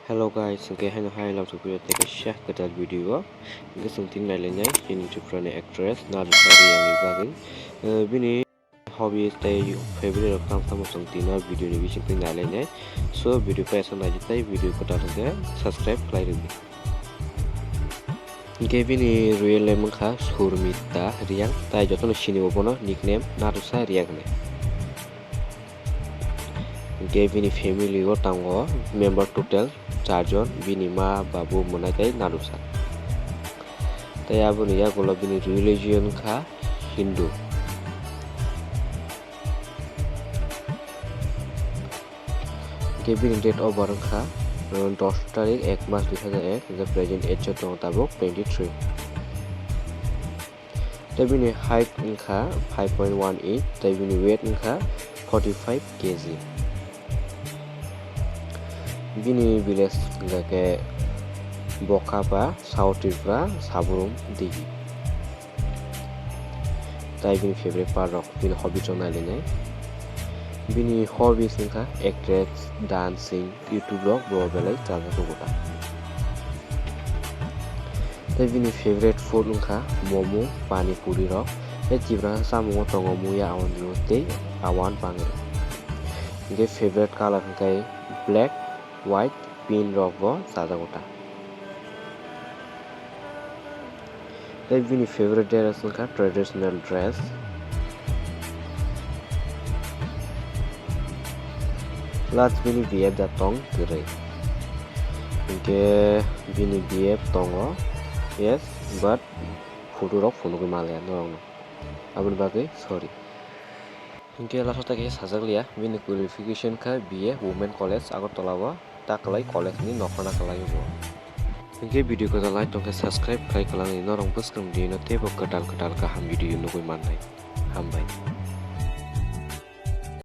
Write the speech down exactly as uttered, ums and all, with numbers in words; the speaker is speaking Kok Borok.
Hello guys, hwnkhe haino hai lamsok phio tei kaisa kwtal video o hwnkhe chwng tini nailainai chini Tripura ni actress Nadusha Reang ni bagwi. Eh, bini hobbies tei favorite rok tamo tamo chwng tini o video ni bising twi nailainai. So video paisa naidi tei video kwtal hwnkhe subscribe khlai rwdi. Hwnkhe bini real name wngkha Surmita Reang, tai jotono sini bo bono nickname Nadusha Reang hinwi. Hwnkhe bini family o tango member total charjon, bini ma, babu, mwnai tei Nadusha. Tei aboni yagulo bini religion wngkha Hindu. Hwnkhe bini date of birth wngkha, uh, dos tarik ek mas dui hajar ek, hwnkhe present age o tongo tabuk twenty three. Tei bini height wngkha five point one eight, tei bini weight wngkha forty five K G. Bini village hwnkha khe Bokapa, South Tripura, Saburum Digi. Tai bini favorite part rok, bini hobby rok nailainai. Bini hobbies wngkha actress, dancing, YouTube rok bo belai chajak rwgo ta. Tai bini favorite food wngkha momo, pani puri rok. Tai Tripura samungo tongo muya, awan tei awan bangwi. Hwnkhe favorite color hwnkhe black, white, pink rok bo chajago ta. Tei bini favorite dress wngkha traditional dress. Last bini B F da tong kwrwi. Hwnkhe bini B F tongo, yes, but photo rok phunugwi manliya norokno. Aboni bagwi sorry. Hwnkhe last o tai khe sajak liya, bini qualification kha B A Women College Agartala o ta kwlai college ni nokhorna kwlai o bo. Hwnkhe video kwtal lai tongkhe subscribe khlai kwlangni norok bwskang dino teibo kwtal kwtal kaham video nugwi mannai. Hambai.